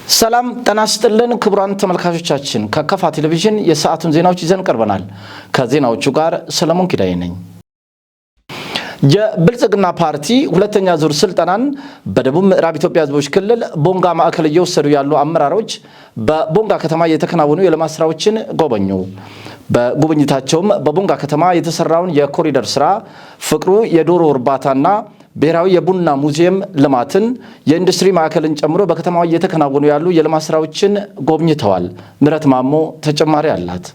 ሰላም ጤና ይስጥልን ክቡራን ተመልካቾቻችን፣ ከከፋ ቴሌቪዥን የሰዓቱን ዜናዎች ይዘን ቀርበናል። ከዜናዎቹ ጋር ሰለሞን ኪዳዬ ነኝ። የብልጽግና ፓርቲ ሁለተኛ ዙር ስልጠናን በደቡብ ምዕራብ ኢትዮጵያ ሕዝቦች ክልል ቦንጋ ማዕከል እየወሰዱ ያሉ አመራሮች በቦንጋ ከተማ የተከናወኑ የልማት ስራዎችን ጎበኙ። በጉብኝታቸውም በቦንጋ ከተማ የተሰራውን የኮሪደር ስራ፣ ፍቅሩ የዶሮ እርባታና ብሔራዊ የቡና ሙዚየም ልማትን፣ የኢንዱስትሪ ማዕከልን ጨምሮ በከተማዋ እየተከናወኑ ያሉ የልማት ስራዎችን ጎብኝተዋል። ምህረት ማሞ ተጨማሪ አላት።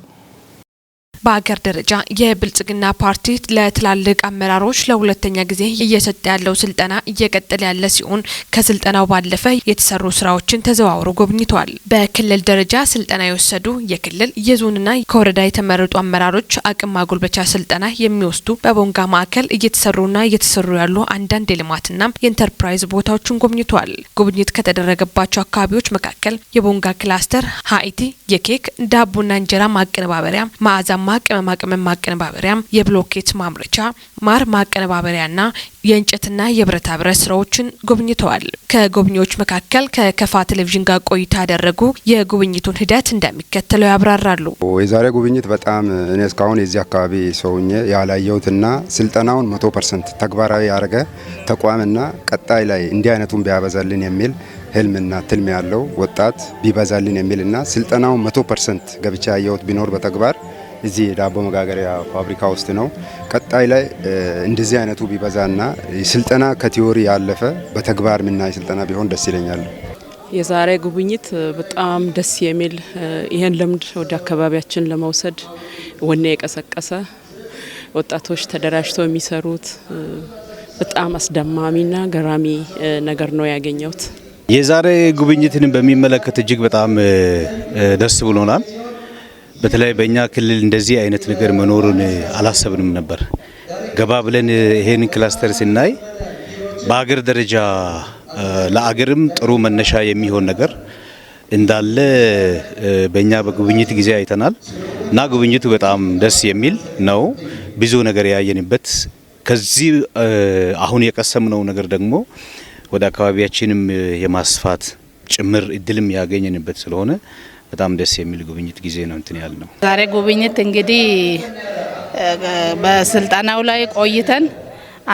በሀገር ደረጃ የብልጽግና ፓርቲ ለትላልቅ አመራሮች ለሁለተኛ ጊዜ እየሰጠ ያለው ስልጠና እየቀጠለ ያለ ሲሆን፣ ከስልጠናው ባለፈ የተሰሩ ስራዎችን ተዘዋውሮ ጎብኝተዋል። በክልል ደረጃ ስልጠና የወሰዱ የክልል፣ የዞንና ከወረዳ የተመረጡ አመራሮች አቅም ማጎልበቻ ስልጠና የሚወስዱ በቦንጋ ማዕከል እየተሰሩና እየተሰሩ ያሉ አንዳንድ የልማትና የኢንተርፕራይዝ ቦታዎችን ጎብኝተዋል። ጉብኝት ከተደረገባቸው አካባቢዎች መካከል የቦንጋ ክላስተር፣ ሀይቲ የኬክ፣ ዳቦና እንጀራ ማቀነባበሪያ፣ መዓዛማ ቅመማ ቅመም ማቀነባበሪያ፣ የብሎኬት ማምረቻ፣ ማር ማቀነባበሪያና የእንጨትና የብረታ ብረት ስራዎችን ጎብኝተዋል። ከጎብኚዎች መካከል ከከፋ ቴሌቪዥን ጋር ቆይታ ያደረጉ የጉብኝቱን ሂደት እንደሚከተለው ያብራራሉ። የዛሬ ጉብኝት በጣም እኔ እስካሁን የዚህ አካባቢ ሰው ሆኜ ያላየሁትና ስልጠናውን 100% ተግባራዊ ያደረገ ተቋምና ቀጣይ ላይ እንዲህ አይነቱን ቢያበዛልን የሚል ህልምና ትልም ያለው ወጣት ቢበዛልን የሚልና ስልጠናውን 100% ገብቻ ያየሁት ቢኖር በተግባር እዚህ የዳቦ መጋገሪያ ፋብሪካ ውስጥ ነው። ቀጣይ ላይ እንደዚህ አይነቱ ቢበዛና ስልጠና ከ theory ያለፈ በተግባር የምናይ ስልጠና ቢሆን ደስ ይለኛል። የዛሬ ጉብኝት በጣም ደስ የሚል፣ ይህን ልምድ ወደ አካባቢያችን ለመውሰድ ወኔ የቀሰቀሰ፣ ወጣቶች ተደራጅተው የሚሰሩት በጣም አስደማሚና ገራሚ ነገር ነው ያገኘሁት። የዛሬ ጉብኝትን በሚመለከት እጅግ በጣም ደስ ብሎናል። በተለይ በእኛ ክልል እንደዚህ አይነት ነገር መኖሩን አላሰብንም ነበር። ገባ ብለን ይሄን ክላስተር ስናይ በአገር ደረጃ ለአገርም ጥሩ መነሻ የሚሆን ነገር እንዳለ በእኛ በጉብኝት ጊዜ አይተናል እና ጉብኝቱ በጣም ደስ የሚል ነው። ብዙ ነገር ያየንበት፣ ከዚህ አሁን የቀሰምነው ነገር ደግሞ ወደ አካባቢያችንም የማስፋት ጭምር እድልም ያገኘንበት ስለሆነ በጣም ደስ የሚል ጉብኝት ጊዜ ነው እንትን ያልነው። ዛሬ ጉብኝት እንግዲህ በስልጠናው ላይ ቆይተን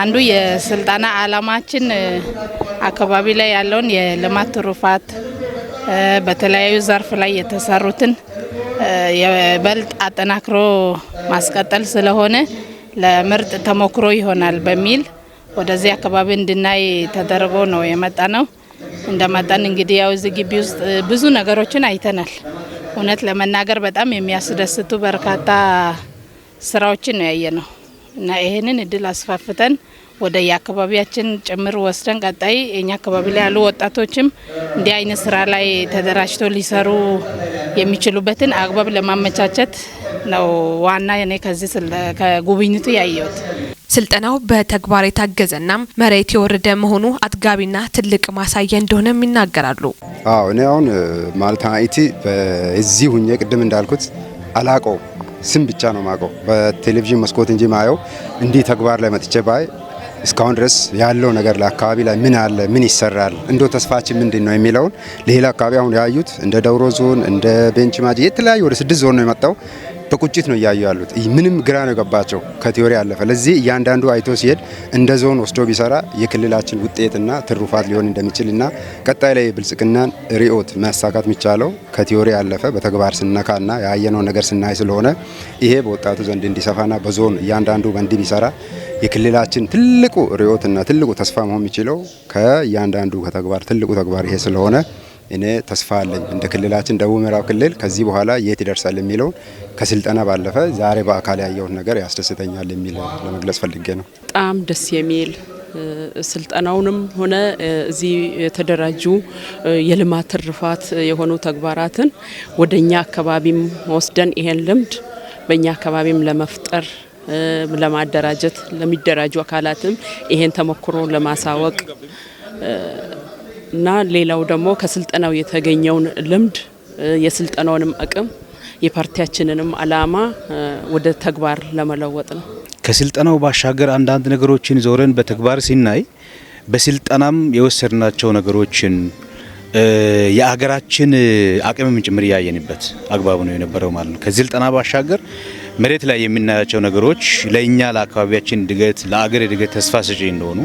አንዱ የስልጠና አላማችን አካባቢ ላይ ያለውን የልማት ትሩፋት፣ በተለያዩ ዘርፍ ላይ የተሰሩትን የበልጥ አጠናክሮ ማስቀጠል ስለሆነ ለምርጥ ተሞክሮ ይሆናል በሚል ወደዚህ አካባቢ እንድናይ ተደርጎ ነው የመጣነው። እንደመጣን እንግዲህ ያው እዚህ ግቢ ውስጥ ብዙ ነገሮችን አይተናል። እውነት ለመናገር በጣም የሚያስደስቱ በርካታ ስራዎችን ነው ያየነው እና ይሄንን እድል አስፋፍተን ወደ የአካባቢያችን ጭምር ወስደን ቀጣይ የኛ አካባቢ ላይ ያሉ ወጣቶችም እንዲህ አይነት ስራ ላይ ተደራጅተው ሊሰሩ የሚችሉበትን አግባብ ለማመቻቸት ነው ዋና እኔ ከዚህ ከጉብኝቱ ያየሁት። ስልጠናው በተግባር የታገዘና መሬት የወረደ መሆኑ አጥጋቢና ትልቅ ማሳያ እንደሆነም ይናገራሉ። አዎ፣ እኔ አሁን ማለት IT በዚህ ሁኜ ቅድም እንዳልኩት አላቀው፣ ስም ብቻ ነው ማቀው፣ በቴሌቪዥን መስኮት እንጂ ማየው እንዲህ ተግባር ላይ መጥቼ ባይ እስካሁን ድረስ ያለው ነገር ለአካባቢ ላይ ምን አለ፣ ምን ይሰራል፣ እንዶ ተስፋችን ምንድን ነው የሚለውን ሌላ አካባቢ አሁን ያዩት እንደ ደውሮ ዞን፣ እንደ ቤንች ማጂ የተለያዩ ወደ ስድስት ዞን ነው የመጣው፣ በቁጭት ነው እያዩ ያሉት። ምንም ግራ ነው የገባቸው ከ theory ያለፈ። ለዚህ እያንዳንዱ አይቶ ሲሄድ እንደ ዞን ወስዶ ቢሰራ የክልላችን ውጤትና ትሩፋት ሊሆን እንደሚችልና ቀጣይ ላይ ብልጽግናን ርዕዮት ማሳካት የሚቻለው ከ theory ያለፈ በተግባር ስነካና ያየነውን ነገር ስናይ ስለሆነ ይሄ በወጣቱ ዘንድ እንዲሰፋና በዞን እያንዳንዱ በእንዲህ ቢሰራ የክልላችን ትልቁ ርዕዮትና ትልቁ ተስፋ መሆን የሚችለው ከእያንዳንዱ ከተግባር ትልቁ ተግባር ይሄ ስለሆነ እኔ ተስፋ አለኝ። እንደ ክልላችን ደቡብ ምዕራብ ክልል ከዚህ በኋላ የት ይደርሳል የሚለውን ከስልጠና ባለፈ ዛሬ በአካል ያየሁት ነገር ያስደስተኛል የሚል ለመግለጽ ፈልጌ ነው። በጣም ደስ የሚል ስልጠናውንም ሆነ እዚህ የተደራጁ የልማት ትሩፋት የሆኑ ተግባራትን ወደኛ አካባቢም ወስደን ይሄን ልምድ በእኛ አካባቢም ለመፍጠር፣ ለማደራጀት፣ ለሚደራጁ አካላትም ይሄን ተሞክሮ ለማሳወቅ እና ሌላው ደግሞ ከስልጠናው የተገኘውን ልምድ፣ የስልጠናውንም አቅም፣ የፓርቲያችንንም አላማ ወደ ተግባር ለመለወጥ ነው። ከስልጠናው ባሻገር አንዳንድ ነገሮችን ዞረን በተግባር ሲናይ በስልጠናም የወሰድናቸው ነገሮችን የአገራችን አቅምም ጭምር ያየንበት አግባብ ነው የነበረው ማለት ነው። ከስልጠና ባሻገር መሬት ላይ የምናያቸው ነገሮች ለኛ ለአካባቢያችን እድገት፣ ለአገር እድገት ተስፋ ሰጪ እንደሆኑ፣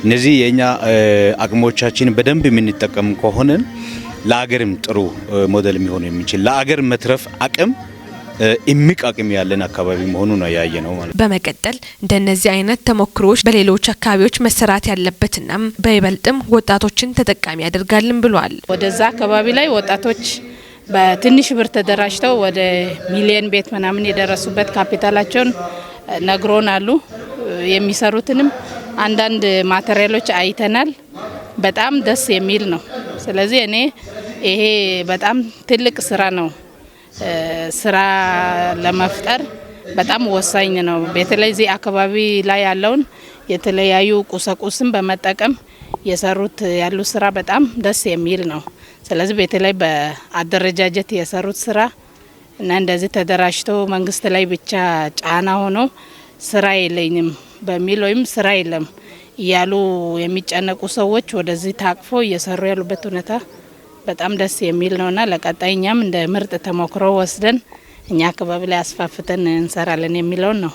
እነዚህ የኛ አቅሞቻችን በደንብ የምንጠቀም ከሆነ ለአገርም ጥሩ ሞዴል የሚሆን የሚችል፣ ለአገር መትረፍ አቅም፣ እምቅ አቅም ያለን አካባቢ መሆኑ ነው ያየነው ማለት ነው። በመቀጠል እንደነዚህ አይነት ተሞክሮዎች በሌሎች አካባቢዎች መሰራት ያለበትና በይበልጥም ወጣቶችን ተጠቃሚ ያደርጋልን ብሏል። ወደዛ አካባቢ ላይ ወጣቶች በትንሽ ብር ተደራጅተው ወደ ሚሊየን ቤት ምናምን የደረሱበት ካፒታላቸውን ነግሮን አሉ። የሚሰሩትንም አንዳንድ ማቴሪያሎች አይተናል። በጣም ደስ የሚል ነው። ስለዚህ እኔ ይሄ በጣም ትልቅ ስራ ነው። ስራ ለመፍጠር በጣም ወሳኝ ነው። በተለይ እዚህ አካባቢ ላይ ያለውን የተለያዩ ቁሳቁስን በመጠቀም የሰሩት ያሉ ስራ በጣም ደስ የሚል ነው። ስለዚህ በተለይ በአደረጃጀት የሰሩት ስራ እና እንደዚህ ተደራጅቶ መንግስት ላይ ብቻ ጫና ሆኖ ስራ የለኝም በሚል ወይም ስራ የለም እያሉ የሚጨነቁ ሰዎች ወደዚህ ታቅፎ እየሰሩ ያሉበት ሁኔታ በጣም ደስ የሚል ነውና ለቀጣይ እኛም እንደ ምርጥ ተሞክሮ ወስደን እኛ አካባቢ ላይ አስፋፍተን እንሰራለን የሚለውን ነው።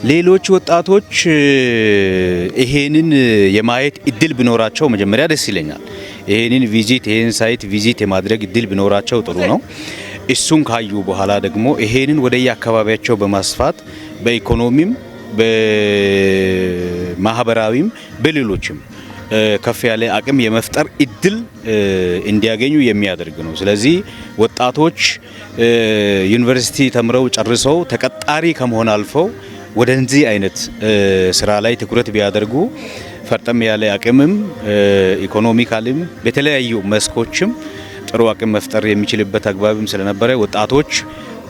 ሌሎች ወጣቶች ይሄንን የማየት እድል ቢኖራቸው መጀመሪያ ደስ ይለኛል። ይሄንን site visit የማድረግ እድል ቢኖራቸው ጥሩ ነው። እሱን ካዩ በኋላ ደግሞ ይሄንን ወደየ አካባቢያቸው በማስፋት በኢኮኖሚም፣ በማህበራዊም፣ በሌሎችም ከፍ ያለ አቅም የመፍጠር እድል እንዲያገኙ የሚያደርግ ነው። ስለዚህ ወጣቶች ዩኒቨርሲቲ ተምረው ጨርሰው ተቀጣሪ ከመሆን አልፈው ወደዚህ አይነት ስራ ላይ ትኩረት ቢያደርጉ ፈርጠም ያለ አቅምም፣ economically ም፣ በተለያዩ መስኮችም ጥሩ አቅም መፍጠር የሚችልበት አግባብም ስለነበረ ወጣቶች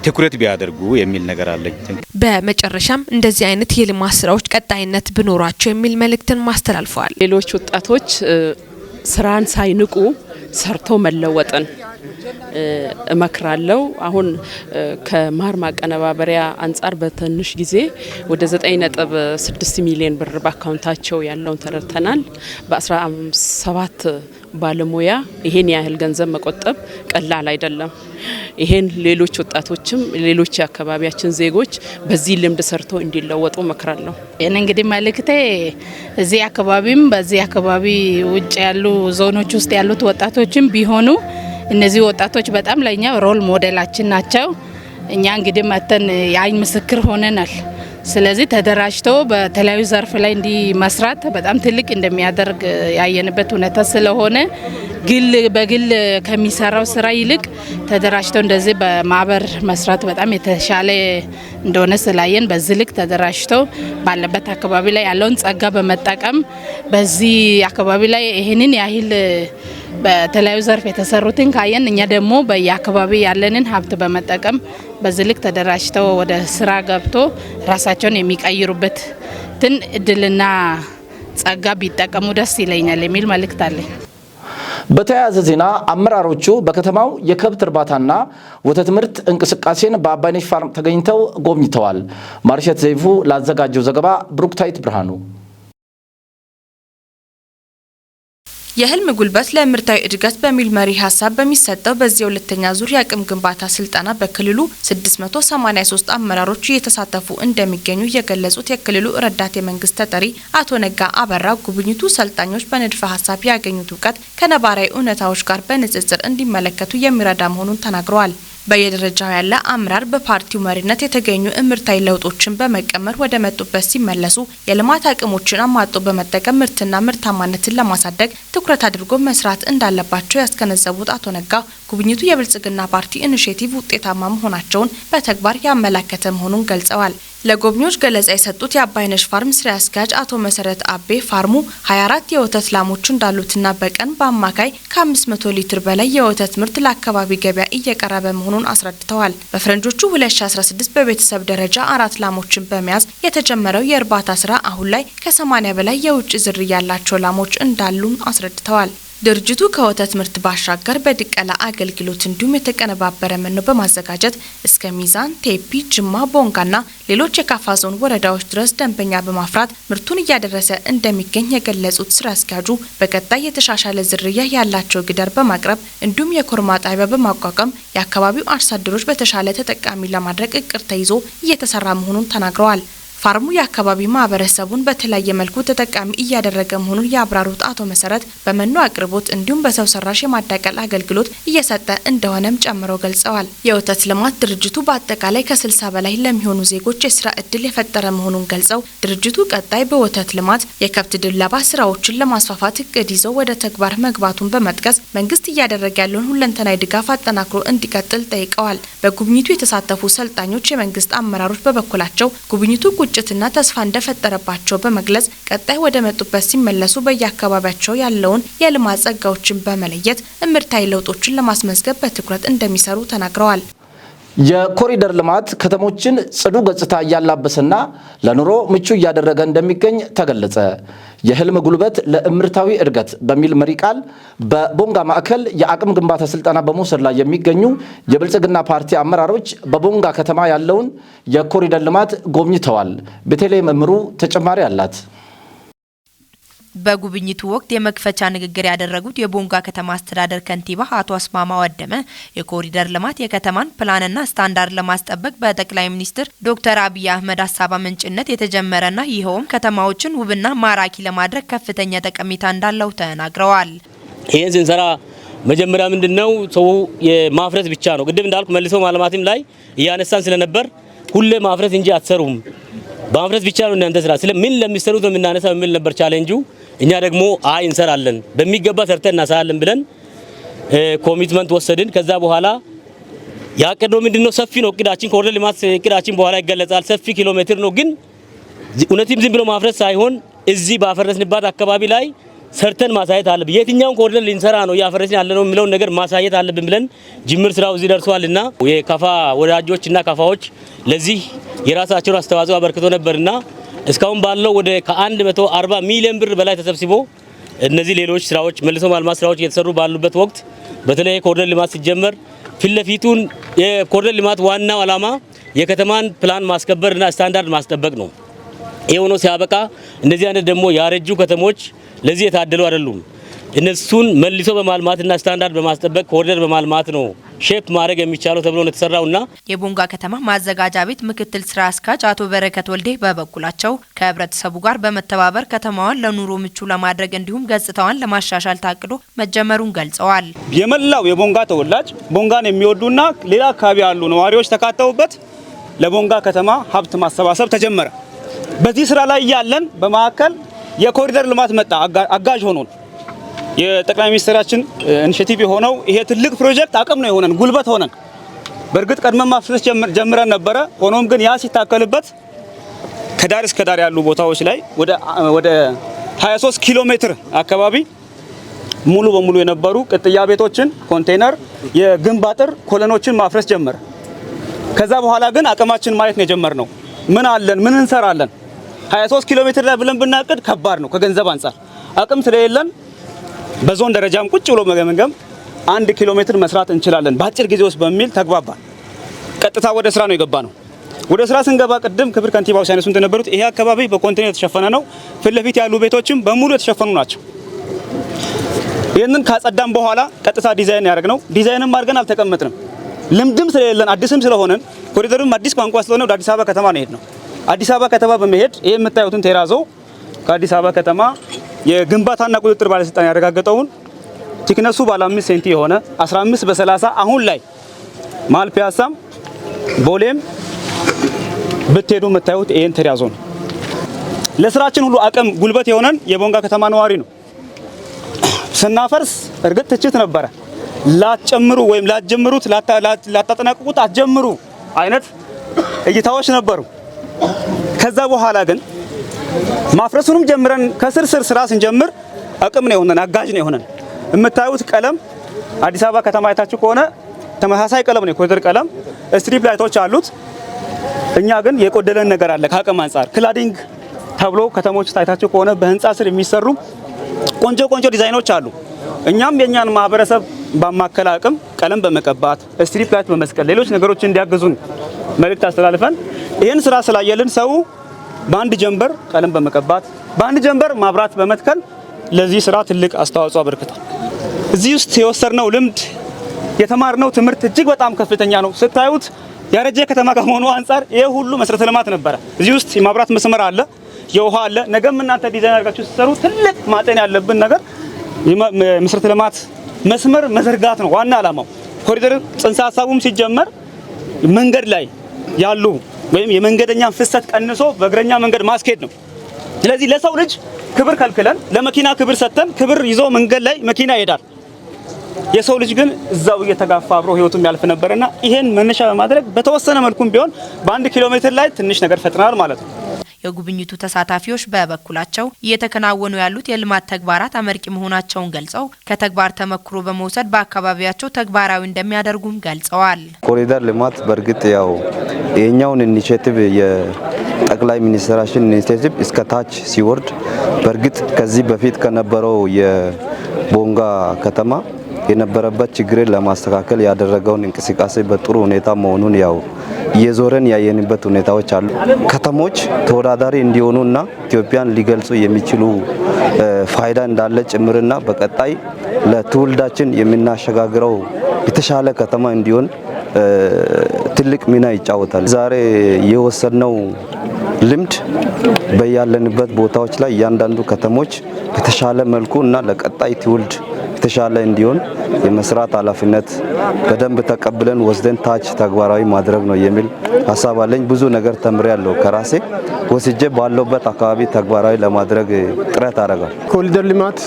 ትኩረት ቢያደርጉ የሚል ነገር አለኝ። በመጨረሻም እንደዚህ አይነት የልማት ስራዎች ቀጣይነት ቢኖራቸው የሚል መልእክትን ማስተላልፈዋል። ሌሎች ወጣቶች ስራን ሳይንቁ ሰርተው መለወጥን እመክራለሁ። አሁን ከማር ማቀነባበሪያ አንጻር በትንሽ ጊዜ ወደ 9.6 ሚሊዮን ብር በአካውንታቸው ያለውን ተረድተናል። በ17 ባለሙያ ይሄን ያህል ገንዘብ መቆጠብ ቀላል አይደለም። ይሄን ሌሎች ወጣቶችም ሌሎች የአካባቢያችን ዜጎች በዚህ ልምድ ሰርተው እንዲለወጡ እመክራለሁ። ይህን እንግዲህ መልእክቴ እዚህ አካባቢም በዚህ አካባቢ ውጭ ያሉ ዞኖች ውስጥ ያሉት ወጣቶችም ቢሆኑ እነዚህ ወጣቶች በጣም ለኛ role model ኣችን ናቸው። እኛ እንግዲህ መተን የአይን ምስክር ሆነናል። ስለዚህ ተደራጅቶ በተለያዩ ዘርፍ ላይ እንዲህ መስራት በጣም ትልቅ እንደሚያደርግ ያየንበት ሁኔታ ስለሆነ ግል በግል ከሚሰራው ስራ ይልቅ ተደራጅተው እንደዚህ በማህበር መስራት በጣም የተሻለ እንደሆነ ስላየን በዚህ ልክ ተደራጅተው ባለበት አካባቢ ላይ ያለውን ጸጋ በመጠቀም በዚህ አካባቢ ላይ ይህንን ያህል በተለያዩ ዘርፍ የተሰሩትን ካየን እኛ ደግሞ በየአካባቢ ያለንን ሀብት በመጠቀም በዚህ ልክ ተደራጅተው ወደ ስራ ገብቶ ራሳቸውን የሚቀይሩበትን እድልና ጸጋ ቢጠቀሙ ደስ ይለኛል የሚል መልእክት አለኝ። በተያያዘ ዜና አመራሮቹ በከተማው የከብት እርባታና ወተት ምርት እንቅስቃሴን በአባይነሽ ፋርም ተገኝተው ጎብኝተዋል። ማርሸት ዘይፉ ላዘጋጀው ዘገባ ብሩክታይት ብርሃኑ። የህልም ጉልበት ለምርታዊ እድገት በሚል መሪ ሀሳብ በሚሰጠው በዚህ የሁለተኛ ዙር የአቅም ግንባታ ስልጠና በክልሉ 683 አመራሮች እየተሳተፉ እንደሚገኙ የገለጹት የክልሉ ረዳት የመንግስት ተጠሪ አቶ ነጋ አበራ፣ ጉብኝቱ ሰልጣኞች በንድፈ ሀሳብ ያገኙት እውቀት ከነባራዊ እውነታዎች ጋር በንጽጽር እንዲመለከቱ የሚረዳ መሆኑን ተናግረዋል። በየደረጃው ያለ አመራር በፓርቲው መሪነት የተገኙ እምርታዊ ለውጦችን በመቀመር ወደ መጡበት ሲመለሱ የልማት አቅሞችን አሟጦ በመጠቀም ምርትና ምርታማነትን ለማሳደግ ትኩረት አድርጎ መስራት እንዳለባቸው ያስገነዘቡት አቶ ነጋ፣ ጉብኝቱ የብልጽግና ፓርቲ ኢኒሼቲቭ ውጤታማ መሆናቸውን በተግባር ያመላከተ መሆኑን ገልጸዋል። ለጎብኚዎች ገለጻ የሰጡት የአባይነሽ ፋርም ስራ አስኪያጅ አቶ መሰረት አቤ፣ ፋርሙ 24 የወተት ላሞች እንዳሉትና በቀን በአማካይ ከ500 ሊትር በላይ የወተት ምርት ለአካባቢ ገበያ እየቀረበ መሆኑን አስረድተዋል። በፈረንጆቹ 2016 በቤተሰብ ደረጃ አራት ላሞችን በመያዝ የተጀመረው የእርባታ ስራ አሁን ላይ ከ80 በላይ የውጭ ዝርያ ያላቸው ላሞች እንዳሉም አስረድተዋል። ድርጅቱ ከወተት ምርት ባሻገር በድቀላ አገልግሎት እንዲሁም የተቀነባበረ መኖ በማዘጋጀት እስከ ሚዛን ቴፒ፣ ጅማ፣ ቦንጋና ሌሎች የካፋ ዞን ወረዳዎች ድረስ ደንበኛ በማፍራት ምርቱን እያደረሰ እንደሚገኝ የገለጹት ስራ አስኪያጁ፣ በቀጣይ የተሻሻለ ዝርያ ያላቸው ጊደር በማቅረብ እንዲሁም የኮርማ ጣቢያ በማቋቋም የአካባቢው አርሶ አደሮች በተሻለ ተጠቃሚ ለማድረግ እቅድ ተይዞ እየተሰራ መሆኑን ተናግረዋል። ፋርሙ የአካባቢ ማህበረሰቡን በተለያየ መልኩ ተጠቃሚ እያደረገ መሆኑን ያብራሩት አቶ መሰረት፣ በመኖ አቅርቦት እንዲሁም በሰው ሰራሽ የማዳቀል አገልግሎት እየሰጠ እንደሆነም ጨምረው ገልጸዋል። የወተት ልማት ድርጅቱ በአጠቃላይ ከ60 በላይ ለሚሆኑ ዜጎች የስራ እድል የፈጠረ መሆኑን ገልጸው፣ ድርጅቱ ቀጣይ በወተት ልማት፣ የከብት ድለባ ስራዎችን ለማስፋፋት እቅድ ይዘው ወደ ተግባር መግባቱን በመጥቀስ መንግስት እያደረገ ያለውን ሁለንተናዊ ድጋፍ አጠናክሮ እንዲቀጥል ጠይቀዋል። በጉብኝቱ የተሳተፉ ሰልጣኞች፣ የመንግስት አመራሮች በበኩላቸው ጉብኝቱ ቁጭትና ተስፋ እንደፈጠረባቸው በመግለጽ ቀጣይ ወደ መጡበት ሲመለሱ በየአካባቢያቸው ያለውን የልማት ጸጋዎችን በመለየት እምርታዊ ለውጦችን ለማስመዝገብ በትኩረት እንደሚሰሩ ተናግረዋል። የኮሪደር ልማት ከተሞችን ጽዱ ገጽታ እያላበሰና ለኑሮ ምቹ እያደረገ እንደሚገኝ ተገለጸ። የህልም ጉልበት ለእምርታዊ እድገት በሚል መሪ ቃል በቦንጋ ማዕከል የአቅም ግንባታ ስልጠና በመውሰድ ላይ የሚገኙ የብልጽግና ፓርቲ አመራሮች በቦንጋ ከተማ ያለውን የኮሪደር ልማት ጎብኝተዋል። ቤተልሔም እምሩ ተጨማሪ አላት። በጉብኝቱ ወቅት የመክፈቻ ንግግር ያደረጉት የቦንጋ ከተማ አስተዳደር ከንቲባ አቶ አስማማው አደመ፣ የኮሪደር ልማት የከተማን ፕላንና ስታንዳርድ ለማስጠበቅ በጠቅላይ ሚኒስትር ዶክተር አብይ አህመድ ሀሳብ አመንጭነት የተጀመረና ይኸውም ከተማዎችን ውብና ማራኪ ለማድረግ ከፍተኛ ጠቀሜታ እንዳለው ተናግረዋል። ይህን ስንሰራ መጀመሪያ ምንድነው፣ ሰው የማፍረስ ብቻ ነው። ቅድም እንዳልኩ መልሶ ማልማትም ላይ እያነሳን ስለነበር ሁሌ ማፍረስ እንጂ አትሰሩም፣ በማፍረስ ብቻ ነው እናንተ ስራ፣ ስለ ምን ለሚሰሩት ነው የምናነሳው የሚል ነበር ቻሌንጁ። እኛ ደግሞ አይ እንሰራለን፣ በሚገባ ሰርተን እናሳያለን ብለን commitment ወሰድን። ከዛ በኋላ ያቀድነው ምንድነው፣ ሰፊ ነው እቅዳችን። ኮሪደር ልማት እቅዳችን በኋላ ይገለጻል። ሰፊ ኪሎ ሜትር ነው። ግን እውነትም ዝም ብሎ ማፍረስ ሳይሆን እዚህ ባፈረስንባት አካባቢ ላይ ሰርተን ማሳየት አለብን። የትኛውን ኮሪደር ልንሰራ ነው እያፈረስን ያለ ነው የሚለውን ነገር ማሳየት አለብን ብለን ጅምር ስራው እዚህ ደርሷልና የካፋ ወዳጆች እና ካፋዎች ለዚህ የራሳቸውን አስተዋጽኦ አበርክቶ ነበርና እስካሁን ባለው ወደ ከ140 ሚሊዮን ብር በላይ ተሰብስቦ እነዚህ ሌሎች ስራዎች፣ መልሶ ማልማት ስራዎች እየተሰሩ ባሉበት ወቅት በተለይ የኮሪደር ልማት ሲጀመር ፊት ለፊቱን የኮሪደር ልማት ዋናው ዓላማ የከተማን ፕላን ማስከበርና ስታንዳርድ ማስጠበቅ ነው። ይህ ሆኖ ሲያበቃ እንደዚህ አይነት ደግሞ ያረጁ ከተሞች ለዚህ የታደሉ አይደሉም። እነሱን መልሶ በማልማትና ስታንዳርድ በማስጠበቅ ኮሪደር በማልማት ነው shape ማድረግ የሚቻለው ተብሎ ነው የተሰራውና። የቦንጋ ከተማ ማዘጋጃ ቤት ምክትል ስራ አስኪያጅ አቶ በረከት ወልዴ በበኩላቸው፣ ከህብረተሰቡ ጋር በመተባበር ከተማዋን ለኑሮ ምቹ ለማድረግ እንዲሁም ገጽታዋን ለማሻሻል ታቅዶ መጀመሩን ገልጸዋል። የመላው የቦንጋ ተወላጅ፣ ቦንጋን የሚወዱና ሌላ አካባቢ ያሉ ነዋሪዎች ተካተውበት ለቦንጋ ከተማ ሀብት ማሰባሰብ ተጀመረ። በዚህ ስራ ላይ ያለን በመካከል የኮሪደር ልማት መጣ። አጋዥ ሆኖን የጠቅላይ ሚኒስትራችን initiative የሆነው ይሄ ትልቅ ፕሮጀክት አቅም ነው የሆነን፣ ጉልበት ሆነን። በእርግጥ ቀድመን ማፍሰስ ጀምረን ነበረ። ሆኖም ግን ያ ሲታከልበት ከዳር እስከ ዳር ያሉ ቦታዎች ላይ ወደ 23 ኪሎ ሜትር አካባቢ ሙሉ በሙሉ የነበሩ ቅጥያ ቤቶችን፣ ኮንቴነር፣ የግንብ አጥር፣ column ኦችን ማፍረስ ጀመረ። ከዛ በኋላ ግን አቅማችን ማየት ነው የጀመርነው። ምን አለን? ምን እንሰራለን? 23 ኪሎ ሜትር ላይ ብለን ብናቅድ ከባድ ነው፣ ከገንዘብ አንጻር አቅም ስለሌለን በዞን ደረጃም ቁጭ ብሎ መገምገም 1 ኪሎ ሜትር መስራት እንችላለን በአጭር ጊዜ ውስጥ በሚል ተግባባን። ቀጥታ ወደ ስራ ነው የገባነው። ወደ ስራ ስንገባ ቅድም ክብር ከንቲባው ሲያነሱ እንደነበሩት ይሄ አካባቢ በኮንቴነር የተሸፈነ ነው። ፊት ለፊት ያሉ ቤቶችም በሙሉ የተሸፈኑ ናቸው። ይህንን ካጸዳን በኋላ ቀጥታ ዲዛይን ያደረግነው፣ ዲዛይንም አድርገን አልተቀመጥንም። ልምድም ስለሌለን፣ አዲስም ስለሆነን፣ ኮሪደሩም አዲስ ቋንቋ ስለሆነ ወደ አዲስ አበባ ከተማ ነው የሄድነው። አዲስ አበባ ከተማ በመሄድ ይሄ የምታዩትን terrazzo ከአዲስ አበባ ከተማ የግንባታና ቁጥጥር ባለስልጣን ያረጋገጠውን thickness ኡ ባለ 5 ሴንቲ የሆነ 15 በ30፣ አሁን ላይ መሀል ፒያሳም ቦሌም ብትሄዱ የምታዩት ይሄን terrazzo ነው። ለስራችን ሁሉ አቅም ጉልበት የሆነን የቦንጋ ከተማ ነዋሪ ነው። ስናፈርስ እርግጥ ትችት ነበረ። ላትጨምሩ ወይም ላትጀምሩት፣ ላታጠናቅቁት አትጀምሩ አይነት እይታዎች ነበሩ። ከዛ በኋላ ግን ማፍረሱንም ጀምረን ከስር ስር ስራ ስንጀምር አቅም ነው የሆነን፣ አጋዥ ነው የሆነን። የምታዩት ቀለም አዲስ አበባ ከተማ አይታችሁ ከሆነ ተመሳሳይ ቀለም ነው፣ የኮሪደር ቀለም፣ strip light ኦች አሉት። እኛ ግን የጎደለን ነገር አለ ከአቅም አንጻር። Cladding ተብሎ ከተሞች ውስጥ አይታችሁ ከሆነ በህንፃ ስር የሚሰሩ ቆንጆ ቆንጆ ዲዛይኖች አሉ። እኛም የእኛን ማህበረሰብ ባማከለ አቅም ቀለም በመቀባት፣ street light በመስቀል፣ ሌሎች ነገሮችን እንዲያግዙን መልእክት አስተላልፈን ይህን ስራ ስላየልን ሰው በአንድ ጀንበር ቀለም በመቀባት፣ በአንድ ጀንበር ማብራት በመትከል ለዚህ ስራ ትልቅ አስተዋጽኦ አበርክቷል። እዚህ ውስጥ የወሰድነው ልምድ፣ የተማርነው ትምህርት እጅግ በጣም ከፍተኛ ነው። ስታዩት ያረጀ ከተማ ከመሆኑ አንጻር ይሄ ሁሉ መሰረተ ልማት ነበረ። እዚህ ውስጥ የማብራት መስመር አለ፣ የውሃ አለ። ነገም እናንተ ዲዛይን አድርጋችሁ ስትሰሩ ትልቅ ማጤን ያለብን ነገር መሰረተ ልማት መስመር መዘርጋት ነው ዋና ዓላማው። ኮሪደር ጽንሰ ሀሳቡም ሲጀመር መንገድ ላይ ያሉ ወይም የመንገደኛን ፍሰት ቀንሶ በእግረኛ መንገድ ማስኬድ ነው። ስለዚህ ለሰው ልጅ ክብር ከልክለን ለመኪና ክብር ሰጥተን ክብር ይዞ መንገድ ላይ መኪና ይሄዳል። የሰው ልጅ ግን እዛው እየተጋፋ አብሮ ህይወቱ የሚያልፍ ነበርና ይሄን መነሻ በማድረግ በተወሰነ መልኩም ቢሆን በ1 ኪሎ ሜትር ላይ ትንሽ ነገር ፈጥናል ማለት ነው። የጉብኝቱ ተሳታፊዎች በበኩላቸው እየተከናወኑ ያሉት የልማት ተግባራት አመርቂ መሆናቸውን ገልጸው ከተግባር ተመክሮ በመውሰድ በአካባቢያቸው ተግባራዊ እንደሚያደርጉም ገልጸዋል። ኮሪደር ልማት በእርግጥ ያው የኛውን initiative፣ የጠቅላይ ሚኒስትራችን initiative እስከ ታች ሲወርድ በእርግጥ ከዚህ በፊት ከነበረው የቦንጋ ከተማ የነበረበት ችግርን ለማስተካከል ያደረገውን እንቅስቃሴ በጥሩ ሁኔታ መሆኑን ያው እየዞረን ያየንበት ሁኔታዎች አሉ። ከተሞች ተወዳዳሪ እንዲሆኑና ኢትዮጵያን ሊገልጹ የሚችሉ ፋይዳ እንዳለ ጭምርና በቀጣይ ለትውልዳችን የምናሸጋግረው የተሻለ ከተማ እንዲሆን ትልቅ ሚና ይጫወታል። ዛሬ የወሰድነው ልምድ በያለንበት ቦታዎች ላይ እያንዳንዱ ከተሞች በተሻለ መልኩ እና ለቀጣይ ትውልድ የተሻለ እንዲሆን የመስራት ኃላፊነት በደንብ ተቀብለን ወስደን ታች ተግባራዊ ማድረግ ነው የሚል ሀሳብ አለኝ። ብዙ ነገር ተምሬያለሁ። ከራሴ ወስጄ ባለሁበት አካባቢ ተግባራዊ ለማድረግ ጥረት አደርጋለሁ። ኮሪደር ልማት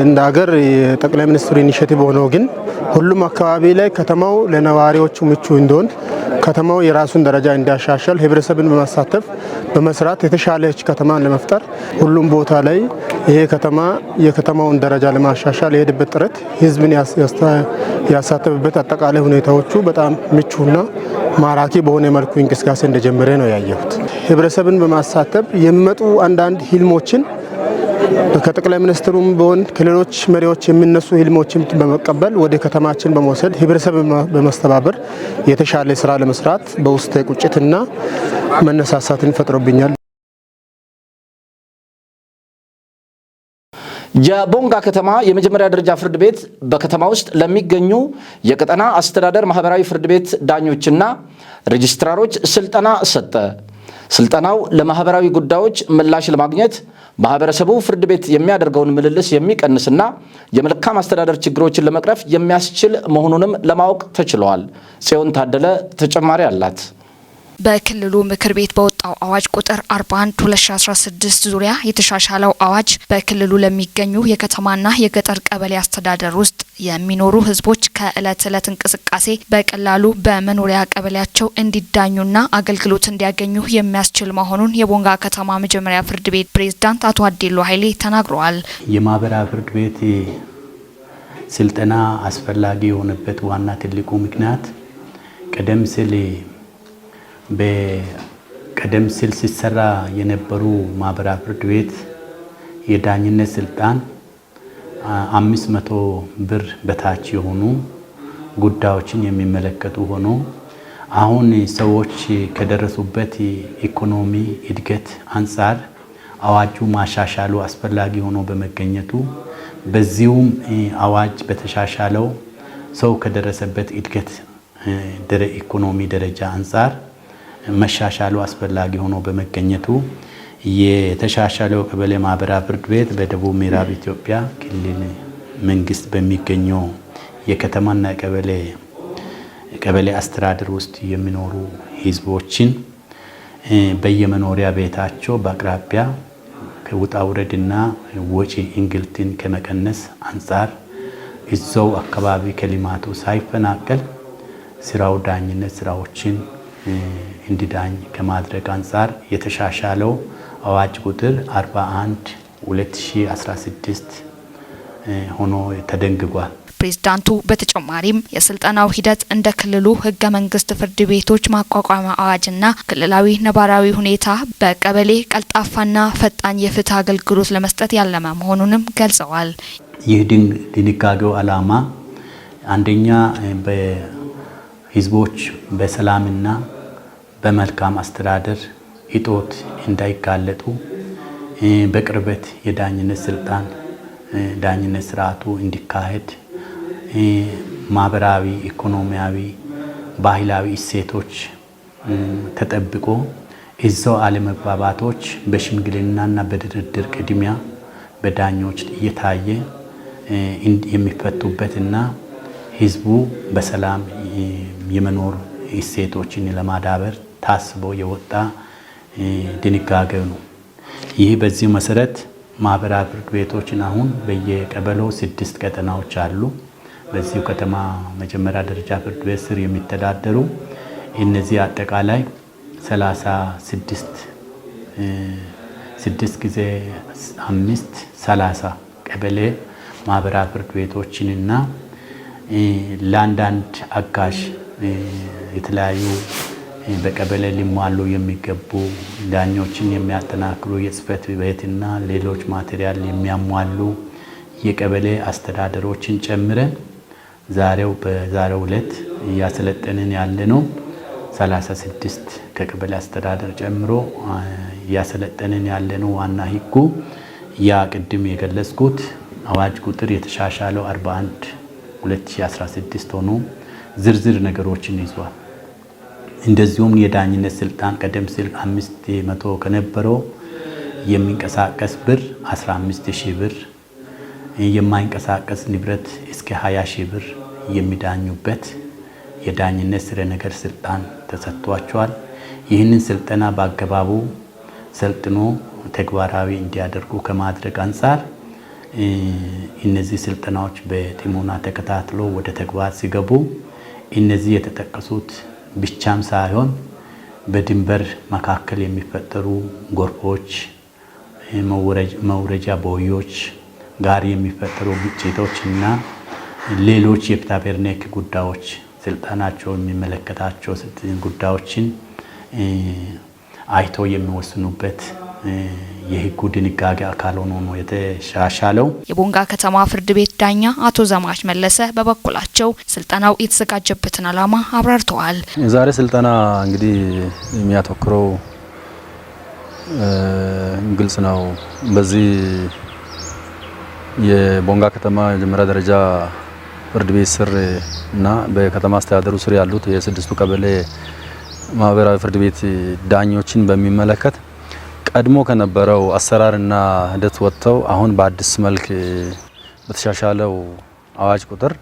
እንደ ሀገር የጠቅላይ ሚኒስትሩ initiative ሆኖ ግን ሁሉም አካባቢ ላይ ከተማው ለነዋሪዎቹ ምቹ እንዲሆን፣ ከተማው የራሱን ደረጃ እንዲያሻሽል ህብረተሰብን በማሳተፍ በመስራት የተሻለች ከተማን ለመፍጠር ሁሉም ቦታ ላይ ይሄ ከተማ የከተማውን ደረጃ ለማሻሻል የሄደበት ጥረት፣ ህዝብን ያሳተፈበት አጠቃላይ ሁኔታዎቹ በጣም ምቹና ማራኪ በሆነ መልኩ እንቅስቃሴ እንደጀመረ ነው ያየሁት። ህብረተሰብን በማሳተፍ የሚመጡ አንዳንድ ህልሞችን ከጠቅላይ ሚኒስትሩም ቢሆን ከሌሎች መሪዎች የሚነሱ ህልሞችን በመቀበል ወደ ከተማችን በመውሰድ ህብረተሰብ በማስተባበር የተሻለ ስራ ለመስራት በውስጤ ቁጭትና መነሳሳትን ፈጥሮብኛል። የቦንጋ ከተማ የመጀመሪያ ደረጃ ፍርድ ቤት በከተማ ውስጥ ለሚገኙ የቀጠና አስተዳደር ማህበራዊ ፍርድ ቤት ዳኞችና ሬጅስትራሮች ስልጠና ሰጠ። ስልጠናው ለማህበራዊ ጉዳዮች ምላሽ ለማግኘት ማህበረሰቡ ፍርድ ቤት የሚያደርገውን ምልልስ የሚቀንስና የመልካም አስተዳደር ችግሮችን ለመቅረፍ የሚያስችል መሆኑንም ለማወቅ ተችሏል። ጽዮን ታደለ ተጨማሪ አላት። በክልሉ ምክር ቤት በወጣው አዋጅ ቁጥር 41 2016 ዙሪያ የተሻሻለው አዋጅ በክልሉ ለሚገኙ የከተማና የገጠር ቀበሌ አስተዳደር ውስጥ የሚኖሩ ሕዝቦች ከእለት እለት እንቅስቃሴ በቀላሉ በመኖሪያ ቀበሌያቸው እንዲዳኙና አገልግሎት እንዲያገኙ የሚያስችል መሆኑን የቦንጋ ከተማ መጀመሪያ ፍርድ ቤት ፕሬዝዳንት አቶ አዴሎ ኃይሌ ተናግረዋል። የማህበራዊ ፍርድ ቤት ስልጠና አስፈላጊ የሆነበት ዋና ትልቁ ምክንያት ቀደም ሲል ሲሰራ የነበሩ ማህበራዊ ፍርድ ቤት የዳኝነት ስልጣን 500 ብር በታች የሆኑ ጉዳዮችን የሚመለከቱ ሆኖ አሁን ሰዎች ከደረሱበት ኢኮኖሚ እድገት አንጻር አዋጁ ማሻሻሉ አስፈላጊ ሆኖ በመገኘቱ በዚሁም አዋጅ በተሻሻለው ሰው ከደረሰበት እድገት ኢኮኖሚ ደረጃ አንጻር መሻሻሉ አስፈላጊ ሆኖ በመገኘቱ የተሻሻለው ቀበሌ ማህበራዊ ፍርድ ቤት በደቡብ ምዕራብ ኢትዮጵያ ክልል መንግስት በሚገኘው የከተማና ቀበሌ አስተዳደር ውስጥ የሚኖሩ ህዝቦችን በየመኖሪያ ቤታቸው በአቅራቢያ ከውጣ ውረድና ወጪ እንግልትን ከመቀነስ አንጻር እዛው አካባቢ ከልማቱ ሳይፈናቀል ስራው ዳኝነት ስራዎችን እንዲዳኝ ከማድረግ አንጻር የተሻሻለው አዋጅ ቁጥር 41 2016 ሆኖ ተደንግጓል። ፕሬዝዳንቱ በተጨማሪም የስልጠናው ሂደት እንደ ክልሉ ህገ መንግስት፣ ፍርድ ቤቶች ማቋቋሚያ አዋጅና ክልላዊ ነባራዊ ሁኔታ በቀበሌ ቀልጣፋና ፈጣን የፍትህ አገልግሎት ለመስጠት ያለመ መሆኑንም ገልጸዋል። ይህ ድንጋጌው ዓላማ አንደኛ በህዝቦች በሰላምና በመልካም አስተዳደር እጦት እንዳይጋለጡ በቅርበት የዳኝነት ስልጣን ዳኝነት ስርዓቱ እንዲካሄድ ማህበራዊ፣ ኢኮኖሚያዊ፣ ባህላዊ እሴቶች ተጠብቆ እዛው አለመግባባቶች በሽምግልናና በድርድር ቅድሚያ በዳኞች እየታየ የሚፈቱበትና ህዝቡ በሰላም የመኖር እሴቶችን ለማዳበር ታስቦ የወጣ ድንጋጌ ነው። ይህ በዚህ መሰረት ማህበራዊ ፍርድ ቤቶችን አሁን በየቀበሌው 6 ቀጠናዎች አሉ። በዚሁ ከተማ መጀመሪያ ደረጃ ፍርድ ቤት ስር የሚተዳደሩ እነዚህ አጠቃላይ 36 6 ጊዜ 5 30 ቀበሌ ማህበራዊ ፍርድ ቤቶችንና ለአንዳንድ አጋዥ የተለያዩ በቀበሌ ሊሟሉ የሚገቡ ዳኞችን የሚያጠናክሩ የጽህፈት ቤትና ሌሎች material የሚያሟሉ የቀበሌ አስተዳደሮችን ጨምረን በዛሬው ዕለት እያሰለጠንን ያለ ነው። 36 ከቀበሌ አስተዳደር ጨምሮ እያሰለጠንን ያለ ነው። ዋና ህጉ ያ ቅድም የገለጽኩት አዋጅ ቁጥር የተሻሻለው 41/2016 ሆኖ ዝርዝር ነገሮችን ይዟል። እንደዚሁም የዳኝነት ስልጣን ቀደም ሲል 500 ከነበረው የሚንቀሳቀስ ብር 15,000 ብር፣ የማይንቀሳቀስ ንብረት እስከ 20,000 ብር የሚዳኙበት የዳኝነት ስረ ነገር ስልጣን ተሰጥቷቸዋል። ይህንን ስልጠና በአገባቡ ሰልጥኖ ተግባራዊ እንዲያደርጉ ከማድረግ አንጻር እነዚህ ስልጠናዎች በጥሞና ተከታትሎ ወደ ተግባር ሲገቡ እነዚህ የተጠቀሱት ብቻም ሳይሆን በድንበር መካከል የሚፈጠሩ ጎርፎች፣ መውረጃ ቦዮች ጋር የሚፈጠሩ ግጭቶች እና ሌሎች የፍትሐብሔር ነክ ጉዳዮች ስልጣናቸው የሚመለከታቸው ጉዳዮችን አይቶ የሚወስኑበት የህጉ ድንጋጌ አካል ሆኖ ነው የተሻሻለው። የቦንጋ ከተማ ፍርድ ቤት ዳኛ አቶ ዘማች መለሰ በበኩላቸው ስልጠናው የተዘጋጀበትን ዓላማ አብራርተዋል። የዛሬ ስልጠና እንግዲህ የሚያተኩረው ግልጽ ነው። በዚህ የቦንጋ ከተማ የመጀመሪያ ደረጃ ፍርድ ቤት ስር እና በከተማ አስተዳደሩ ስር ያሉት የስድስቱ ቀበሌ ማህበራዊ ፍርድ ቤት ዳኞችን በሚመለከት ቀድሞ ከነበረው አሰራርና ሂደት ወጥተው አሁን በአዲስ መልክ በተሻሻለው አዋጅ ቁጥር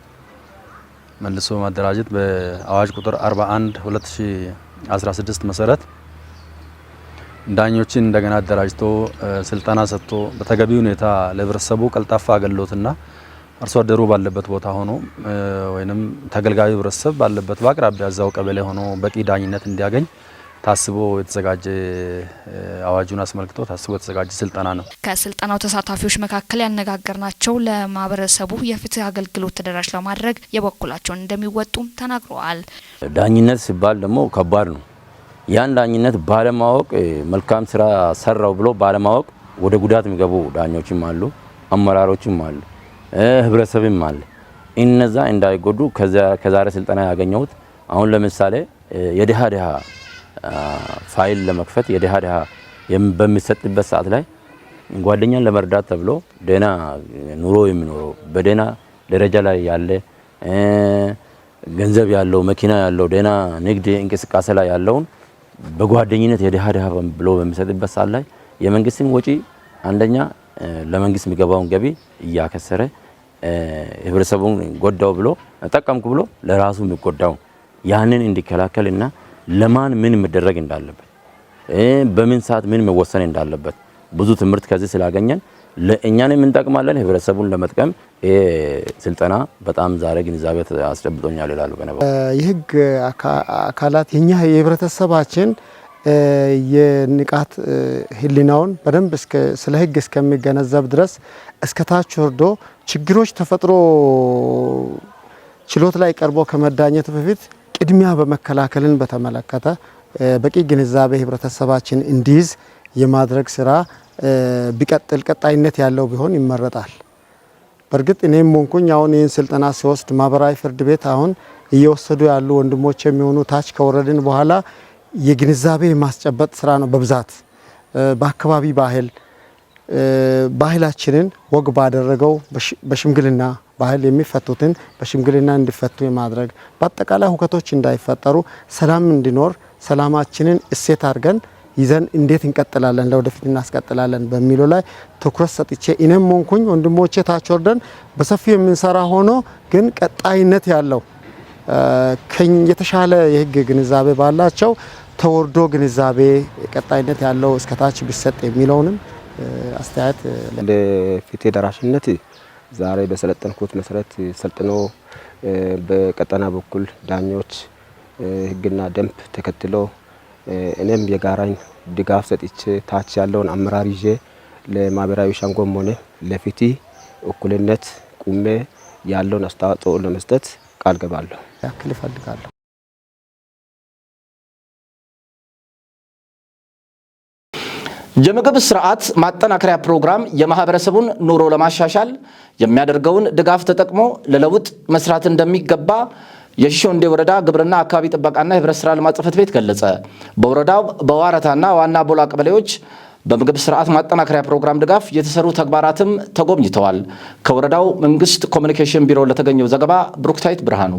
መልሶ ማደራጀት በአዋጅ ቁጥር 41/2016 መሰረት ዳኞችን እንደገና አደራጅቶ ስልጠና ሰጥቶ በተገቢ ሁኔታ ለህብረተሰቡ ቀልጣፋ አገልግሎትና አርሶ አደሩ ባለበት ቦታ ሆኖ ወይንም ተገልጋዩ ህብረተሰብ ባለበት በአቅራቢያ እዛው ቀበሌ ሆኖ በቂ ዳኝነት እንዲያገኝ ታስቦ የተዘጋጀ አዋጁን አስመልክቶ ታስቦ የተዘጋጀ ስልጠና ነው። ከስልጠናው ተሳታፊዎች መካከል ያነጋገርናቸው ለማህበረሰቡ የፍትህ አገልግሎት ተደራሽ ለማድረግ የበኩላቸውን እንደሚወጡም ተናግረዋል። ዳኝነት ሲባል ደግሞ ከባድ ነው። ያን ዳኝነት ባለማወቅ መልካም ስራ ሰራው ብሎ ባለማወቅ ወደ ጉዳት የሚገቡ ዳኞችም አሉ፣ አመራሮችም አሉ፣ ህብረተሰብም አለ። እነዛ እንዳይጎዱ ከዛሬ ስልጠና ያገኘሁት አሁን ለምሳሌ የድሃ ድሃ ፋይል ለመክፈት የድሃ ድሃ በሚሰጥበት ሰዓት ላይ ጓደኛን ለመርዳት ተብሎ ደህና ኑሮ የሚኖረው በደህና ደረጃ ላይ ያለ ገንዘብ ያለው መኪና ያለው ደህና ንግድ እንቅስቃሴ ላይ ያለውን በጓደኝነት የድሃ ድሃ ብሎ በሚሰጥበት ሰዓት ላይ የመንግስትን ወጪ አንደኛ ለመንግስት የሚገባውን ገቢ እያከሰረ ህብረተሰቡን ጎዳው ብሎ ጠቀምኩ ብሎ ለራሱ የሚጎዳው ያንን እንዲከላከልና ለማን ምን መደረግ እንዳለበት በምን ሰዓት ምን መወሰን እንዳለበት ብዙ ትምህርት ከዚህ ስላገኘን ለእኛንም እንጠቅማለን፣ ህብረተሰቡን ለመጥቀም ይሄ ስልጠና በጣም ዛሬ ግንዛቤ አስጨብጦኛል ይላሉ። የህግ አካላት የኛ የህብረተሰባችን የንቃት ህሊናውን በደንብ ስለ ህግ እስከሚገነዘብ ድረስ እስከ ታች ወርዶ ችግሮች ተፈጥሮ ችሎት ላይ ቀርቦ ከመዳኘት በፊት ቅድሚያ በመከላከልን በተመለከተ በቂ ግንዛቤ ህብረተሰባችን እንዲይዝ የማድረግ ስራ ቢቀጥል ቀጣይነት ያለው ቢሆን ይመረጣል። በእርግጥ እኔም ሆንኩኝ አሁን ይህን ስልጠና ሲወስድ ማህበራዊ ፍርድ ቤት አሁን እየወሰዱ ያሉ ወንድሞች የሚሆኑ ታች ከወረድን በኋላ የግንዛቤ የማስጨበጥ ስራ ነው በብዛት። በአካባቢ ባህል፣ ባህላችንን ወግ ባደረገው በሽምግልና ባህል የሚፈቱትን በሽምግልና እንዲፈቱ የማድረግ፣ በአጠቃላይ ሁከቶች እንዳይፈጠሩ፣ ሰላም እንዲኖር፣ ሰላማችንን እሴት አድርገን ይዘን እንዴት እንቀጥላለን፣ ለወደፊት እናስቀጥላለን በሚለው ላይ ትኩረት ሰጥቼ እኔም ሆንኩኝ ወንድሞቼ ታች ወርደን በሰፊው የምንሰራ ሆኖ ግን ቀጣይነት ያለው የተሻለ የህግ ግንዛቤ ባላቸው ተወርዶ ግንዛቤ ቀጣይነት ያለው እስከታች ቢሰጥ የሚለውንም አስተያየት። ለፍትህ ደራሽነት ዛሬ በሰለጠንኩት መሰረት ሰልጥኖ በቀጠና በኩል ዳኞች ህግና ደንብ ተከትሎ እኔም የጋራኝ ድጋፍ ሰጥቼ ታች ያለውን አመራር ይዤ ለማህበራዊ ሸንጎም ሆነ ለፍትህ እኩልነት ቁሜ ያለውን አስተዋጽኦ ለመስጠት ቃል ገባለሁ። ያክል እፈልጋለሁ። የምግብ ስርዓት ማጠናከሪያ ፕሮግራም የማህበረሰቡን ኑሮ ለማሻሻል የሚያደርገውን ድጋፍ ተጠቅሞ ለለውጥ መስራት እንደሚገባ የሺሾንዴ ወረዳ ግብርና አካባቢ ጥበቃና የህብረት ስራ ልማት ጽሕፈት ቤት ገለጸ። በወረዳው በዋረታና ዋና ቦላ ቀበሌዎች በምግብ ስርዓት ማጠናከሪያ ፕሮግራም ድጋፍ የተሰሩ ተግባራትም ተጎብኝተዋል። ከወረዳው መንግስት ኮሚኒኬሽን ቢሮ ለተገኘው ዘገባ ብሩክታይት ብርሃኑ።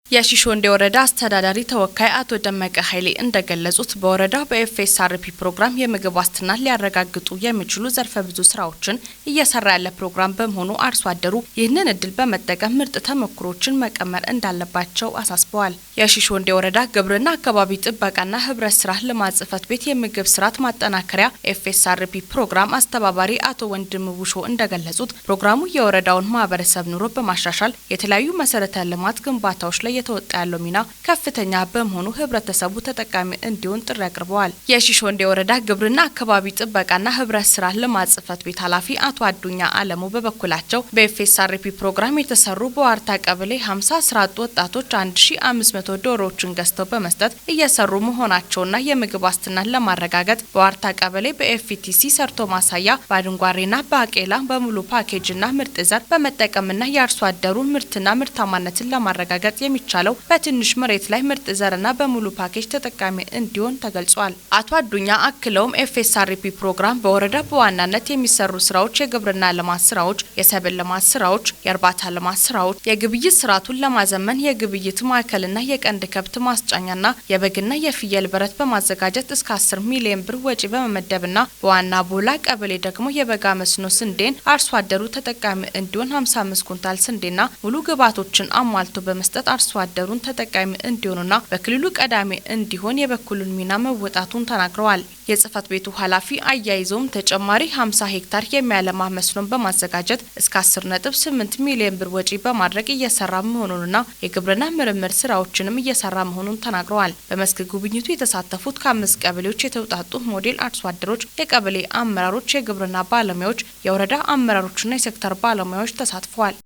የሺሾንዴ ወረዳ አስተዳዳሪ ተወካይ አቶ ደመቀ ኃይሌ እንደገለጹት በወረዳው በ FSRP ፕሮግራም የምግብ ዋስትና ሊያረጋግጡ የሚችሉ ዘርፈ ብዙ ስራዎችን እየሰራ ያለ ፕሮግራም በመሆኑ አርሶ አደሩ ይህንን እድል በመጠቀም ምርጥ ተሞክሮችን መቀመር እንዳለባቸው አሳስበዋል። የሺሾንዴ ወረዳ ግብርና አካባቢ ጥበቃና ህብረት ስራ ልማት ጽሕፈት ቤት የምግብ ስርዓት ማጠናከሪያ FSRP ፕሮግራም አስተባባሪ አቶ ወንድም ውሾ እንደገለጹት ፕሮግራሙ የወረዳውን ማህበረሰብ ኑሮ በማሻሻል የተለያዩ መሰረተ ልማት ግንባታዎች ላይ የተወጣ ያለው ሚና ከፍተኛ በመሆኑ ህብረተሰቡ ተጠቃሚ እንዲሆን ጥሪ አቅርበዋል። የሺሾንዴ ወረዳ ግብርና አካባቢ ጥበቃና ህብረት ስራ ልማት ጽሕፈት ቤት ኃላፊ አቶ አዱኛ አለሙ በበኩላቸው በ FSRP ፕሮግራም የተሰሩ በዋርታ ቀበሌ 50 ስራ አጥ ወጣቶች 1500 ዶሮዎችን ገዝተው በመስጠት እየሰሩ መሆናቸውና የምግብ ዋስትናን ለማረጋገጥ በዋርታ ቀበሌ በ FTC ሰርቶ ማሳያ በአደንጓሬና ባቄላ በሙሉ ፓኬጅና ምርጥ ዘር በመጠቀምና የአርሶ አደሩ ምርትና ምርታማነትን ለማረጋገጥ የሚቻለው በትንሽ መሬት ላይ ምርጥ ዘርና በሙሉ ፓኬጅ ተጠቃሚ እንዲሆን ተገልጿል። አቶ አዱኛ አክለውም FSRP ፕሮግራም በወረዳ በዋናነት የሚሰሩ ስራዎች የግብርና ልማት ስራዎች፣ የሰብል ልማት ስራዎች፣ የእርባታ ልማት ስራዎች፣ የግብይት ስርዓቱን ለማዘመን የግብይት ማዕከልና የቀንድ ከብት ማስጫኛና የበግና የፍየል በረት በማዘጋጀት እስከ 10 ሚሊዮን ብር ወጪ በመመደብና በዋና ቦላ ቀበሌ ደግሞ የበጋ መስኖ ስንዴን አርሶ አደሩ ተጠቃሚ እንዲሆን 55 ኩንታል ስንዴና ሙሉ ግብዓቶችን አሟልቶ በመስጠት አርሶ አደሩን ተጠቃሚ እንዲሆኑና በክልሉ ቀዳሚ እንዲሆን የበኩሉን ሚና መወጣቱን ተናግረዋል። የጽህፈት ቤቱ ኃላፊ አያይዘውም ተጨማሪ 50 ሄክታር የሚያለማ መስኖን በማዘጋጀት እስከ 10.8 ሚሊዮን ብር ወጪ በማድረግ እየሰራ መሆኑንና የግብርና ምርምር ስራዎችንም እየሰራ መሆኑን ተናግረዋል። በመስክ ጉብኝቱ የተሳተፉት ከአምስት ቀበሌዎች የተውጣጡ ሞዴል አርሶ አደሮች፣ የቀበሌ አመራሮች፣ የግብርና ባለሙያዎች፣ የወረዳ አመራሮችና የሴክተር ባለሙያዎች ተሳትፈዋል።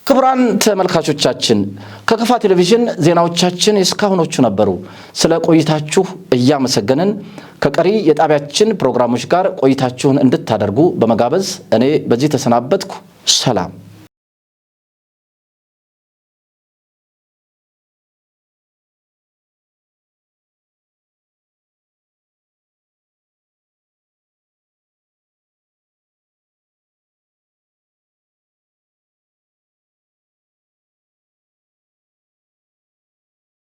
ክቡራን ተመልካቾቻችን፣ ከከፋ ቴሌቪዥን ዜናዎቻችን የእስካሁኖቹ ነበሩ። ስለ ቆይታችሁ እያመሰገንን ከቀሪ የጣቢያችን ፕሮግራሞች ጋር ቆይታችሁን እንድታደርጉ በመጋበዝ እኔ በዚህ ተሰናበትኩ። ሰላም።